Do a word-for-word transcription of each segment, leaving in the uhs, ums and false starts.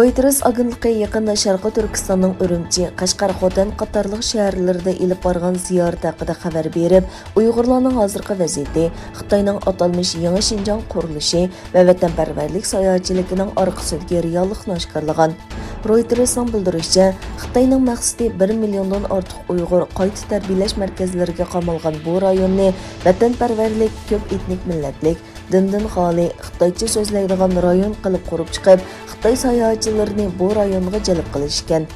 رويتېرس ئاگېنتلىقى يېقىندا شەرقىي تۈركىستاننىڭ ئۈرۈمچى، قەشقەر، خوتەن قاتارلىق شەھەرلىرىدە ئېلىپ بارغان زىيارىتى ھەققىدە خەۋەر بېرىپ، ئۇيغۇرلارنىڭ ھازىرقى ۋەزىيىتى، خىتاينىڭ ئاتالمىش يېڭى شىنجاڭ قۇرۇلۇشى ۋە ۋەتەنپەرۋەرلىك ساياھەتچىلىكىنىڭ ئارقا سۈيىدىكى رېئاللىقنى ئاشكارىلىغان. رويتېرسنىڭ بىلدۈرۈشىچە، خىتاينىڭ مەقسىتى بىر مىليوندىن ئارتۇق ئۇيغۇر قايتا تەربىيەلەش مەركەزلىرىگە قامالغان بۇ رايوننى ۋەتەنپەرۋەرلىك، كۆپ ئېتنىك مىللەتلىك، دىندىن خالىي، خىتايچە سۆزلەيدىغان رايون قىلىپ قۇرۇپ چىقىپ، خىتاي ساياھەتچىلىرىنى بۇ رايونغا جەلپ قىلىش ئىكەن.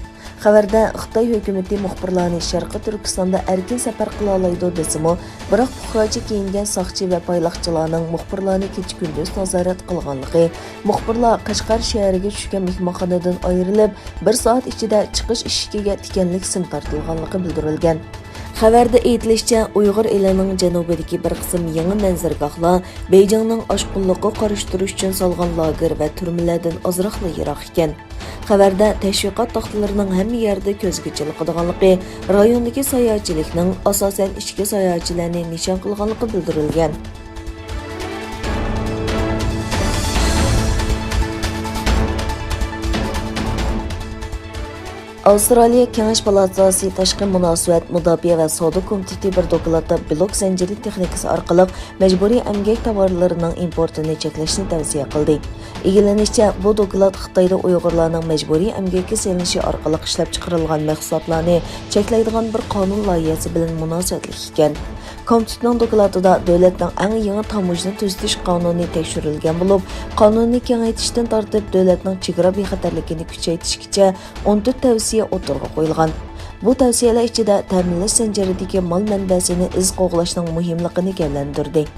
خەۋەردە، خىتاي ھۆكۈمىتى مۇخبىرلارنى شەرقىي تۈركىستاندا ئەركىن سەپەر قىلالايدۇ دېسىمۇ، بىراق پۇقراچە كىيىنگەن ساقچى ۋە پايلاقچىلارنىڭ مۇخبىرلارنى كېچە-كۈندۈز نازارەت قىلغانلىقى، مۇخبىرلار قەشقەر شەھىرىگە چۈشكەن مېھمانخانىدىن ئايرىلىپ، بىر سائەت ئىچىدە چىقىش ئىشىكىگە تىكەنلىك سىم تارتىلغانلىقى بىلدۈرۈلگەن. خەۋەردە ئېيتىلىشىچە، ئۇيغۇر ئېلىنىڭ جەنۇبىدىكى بىر قىسىم يېڭى مەنزىرىگاھلار بېيجىڭنىڭ ئاشقۇنلۇققا قارشى تۇرۇش ئۈچۈن سالغان لاگېر ۋە تۈرمىلەردىن ئازراقلا يىراق ئىكەن. خەۋەردە تەشۋىقات تاختىلىرىنىڭ ھەممە يەردە كۆزگە چېلىقىدىغانلىقى، رايوندىكى ساياھەتچىلىكنىڭ ئاساسەن ئىچكى ساياھەتچىلەرنى نىشان قىلغانلىقى بىلدۈرۈلگەن. ئاۋسترالىيە كېڭەش پالاتاسى تاشقى مۇناسىۋەت، مۇداپىئە ۋە سودا كومىتېتى بىر دوكلاتتا بىلوك زەنجىرى تېخنىكىسى ئارقىلىق مەجبۇرىي ئەمگەك تاۋارلىرىنىڭ ئىمپورتىنى چەكلەشنى تەۋسىيە قىلدى. ئىگىلىنىشىچە، بۇ دوكلات خىتايدا ئۇيغۇرلارنىڭ مەجبۇرىي ئەمگەككە سېلىنىشى ئارقىلىق ئىشلەپچىقىرىلغان مەھسۇلاتلارنى چەكلەيدىغان بىر قانۇن لايىھەسى بىلەن مۇناسىۋەتلىك ئىكەن. كومىتېتنىڭ دوكلاتىدا دۆلەتنىڭ ئەڭ يېڭى تاموژنا تۈزىتىش قانۇنى تەكشۈرۈلگەن بولۇپ، قانۇننى كېڭەيتىشتىن تارتىپ دۆلەتنىڭ چېگرا بىخەتەرلىكىنى كۈچەيتىشكىچە ئون تۆت تەۋسىيە ئوتتۇرىغا قويۇلغان. بۇ تەۋسىيەلەر ئىچىدە تەمىنلەش زەنجىرىدىكى مال مەنبەسىنى ئىز قوغلاشنىڭ مۇھىملىقىنى گەۋدىلەندۈردى.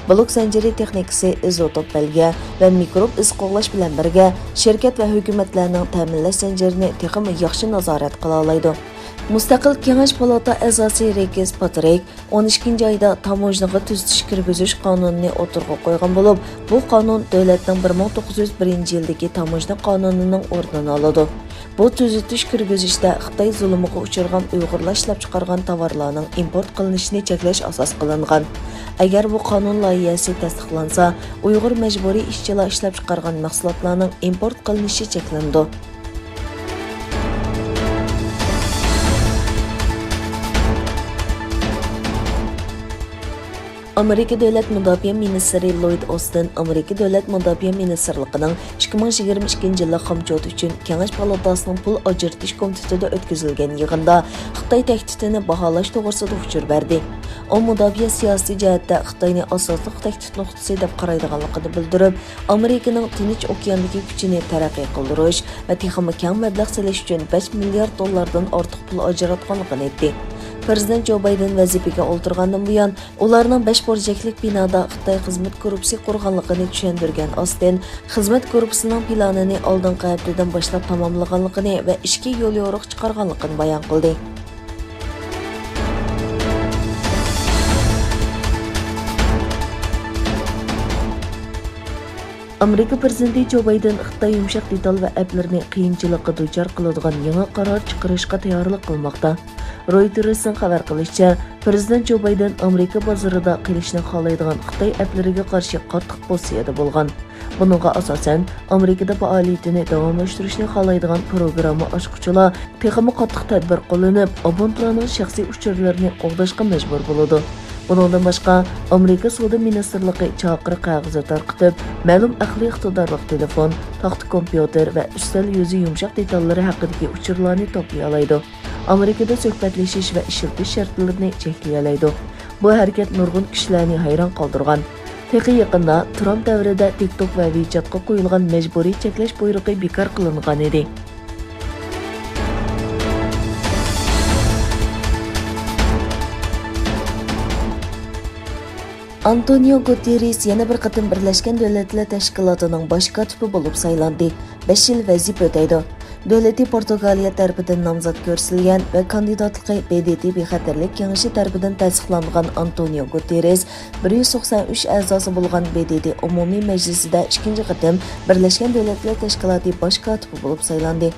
بىلوك زەنجىرى تېخنىكىسى ئىزوتوپ بەلگە ۋە مىكروب ئىز قوغلاش بىلەن بىرگە، شىركەت ۋە ھۆكۈمەتلەرنىڭ تەمىنلەش زەنجىرىنى تېخىمۇ ياخشى نازارەت قىلالايدۇ. مۇستەقىل كېڭەش پالاتا ئەزاسى رىكس پاترىك ئون ئىككىنچى ئايدا تاموژنىغا تۈزىتىش كىرگۈزۈش قانۇنىنى ئوتتۇرىغا قويغان بولۇپ، بۇ قانۇن دۆلەتنىڭ بىر مىڭ توققۇز يۈز بىرىنچى يىلدىكى تاموژنا قانۇنىنىڭ ئورنىنى ئالىدۇ. بۇ تۈزىتىش كىرگۈزۈشتە خىتاي زۇلۇمىغا ئۇچرىغان ئۇيغۇرلار ئىشلەپچىقارغان تاۋارلارنىڭ ئىمپورت قىلىنىشىنى چەكلەش ئاساس قىلىنغان. ئەگەر بۇ قانۇن لايىھەسى تەستىقلانسا، ئۇيغۇر مەجبۇرىي ئىشچىلار ئىشلەپچىقارغان مەھسۇلاتلارنىڭ ئىمپورت قىلىنىشى چەكلىنىدۇ. ئامېرىكا دۆلەت مۇداپىئە مىنىستىرى لويد ئوستىن ئامېرىكا دۆلەت مۇداپىئە مىنىستىرلىقىنىڭ ئىككى مىڭ يىگىرمە ئىككىنچى يىللىق خامچوت ئۈچۈن كېڭەش پالاتاسىنىڭ پۇل ئاجرىتىش كومىتېتىدا ئۆتكۈزۈلگەن يىغىندا خىتاي تەھدىتىنى باھالاش توغرىسىدا ئۇچۇر بەردى. ئۇ مۇداپىئە سىياسىي جەھەتتە خىتاينى ئاساسلىق تەھدىت نۇقتىسى دەپ قارايدىغانلىقىنى بىلدۈرۈپ، ئامېرىكىنىڭ تىنچ ئوكياندىكى كۈچىنى تەرەققىي قىلدۇرۇش ۋە تېخىمۇ كەڭ مەبلەغ سېلىش ئۈچۈن بەش مىليارد دوللاردىن ئارتۇق پۇل ئاجراتقانلىقىنى ئېيتتى. پىرېزىدېنت جو بايدېن ۋەزىپىگە ئولتۇرغاندىن بۇيان، ئۇلارنىڭ بەش بۇرجەكلىك بىنادا خىتاي خىزمەت گۇرۇپپىسى قۇرغانلىقىنى چۈشەندۈرگەن ئاستىن، خىزمەت گۇرۇپپىسىنىڭ پىلانىنى ئالدىنقى ھەپتىدىن باشلاپ تاماملىغانلىقىنى ۋە ئىشكە يوليورۇق چىقارغانلىقىنى بايان قىلدى. ئامېرىكا پىرېزىدېنتى جو بايدېن خىتاي يۇمشاق دېتال ۋە ئەپلىرىنى قىيىنچىلىققا دۇچار قىلىدىغان يېڭى قارار چىقىرىشقا تەييارلىق قىلماقتا. رويتېرسنىڭ خەۋەر قىلىشىچە، پىرېزىدېنت جو بايدېن ئامېرىكا بازىرىدا قېلىشنى خالايدىغان خىتاي ئەپلىرىگە قارشى قاتتىق پوزىتسىيەدە بولغان. بۇنىڭغا ئاساسەن، ئامېرىكىدا پائالىيىتىنى داۋاملاشتۇرۇشنى خالايدىغان پروگرامما ئاچقۇچىلار تېخىمۇ قاتتىق تەدبىر قوللىنىپ، ئابونتلارنىڭ شەخسىي ئۇچۇرلىرىنى قوغداشقا مەجبۇر بولىدۇ. بۇنىڭدىن باشقا، ئامېرىكا سودا مىنىستىرلىقى چاقىرىق قەغىزى تارقىتىپ، مەلۇم ئەقلىي ئىقتىدارلىق تېلېفون، تاختا كومپيۇتېر ۋە ئۈستەل يۈزى يۇمشاق دېتاللىرى ھەققىدىكى ئۇچۇرلارنى توپلىيالايدۇ. ئامېرىكىدا سۆھبەتلىشىش ۋە ئىشلىتىش شەرتلىرىنى چەكلىيەلەيدۇ. بۇ ھەرىكەت نۇرغۇن كىشىلەرنى ھەيران قالدۇرغان. تېخى يېقىندا ترامپ دەۋرىدە تىك توك ۋە ۋىچاتقا قويۇلغان مەجبۇرىي چەكلەش بۇيرۇقى بىكار قىلىنغانىدى. ئانتونىيو گۇتېررېس يەنە بىر قېتىم بىرلەشكەن دۆلەتلەر تەشكىلاتىنىڭ باش كاتىپى بولۇپ سايلاندى. بەش يىل ۋەزىپە ئۆتەيدۇ. دۆلىتى پورتۇگالىيە تەرىپىدىن نامزات كۆرسىتىلگەن ۋە كاندىداتلىقى ب د ت بىخەتەرلىك كېڭىشى تەرىپىدىن تەستىقلانغان ئانتونىيو گۇتېررېس بىر يۈز توقسان ئۈچ ئەزاسى بولغان ب د ت ئومۇمىي مەجلىسىدە ئىككىنچى قېتىم بىرلەشكەن دۆلەتلەر تەشكىلاتى باش كاتىپى بولۇپ سايلاندى.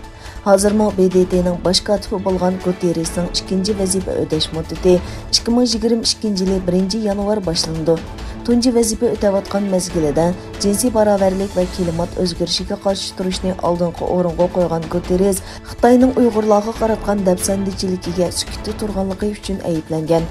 ھازىرمۇ ب د ت نىڭ باش كاتىپى بولغان گۇتېررېسنىڭ ئىككىنچى ۋەزىپە ئۆتەش مۇددىتى ئىككى مىڭ يىگىرمە ئىككىنچى يىلى بىرىنچى يانۋار باشلىنىدۇ. تۇنجى ۋەزىپە ئۆتەۋاتقان مەزگىلىدە جىنسىي باراۋەرلىك ۋە كىلىمات ئۆزگىرىشىگە قارشى تۇرۇشنى ئالدىنقى ئورۇنغا قويغان گۇتېررېز خىتاينىڭ ئۇيغۇرلارغا قاراتقان دەپسەندىچىلىكىگە سۈكۈتتە تۇرغانلىقى ئۈچۈن ئەيىبلەنگەن.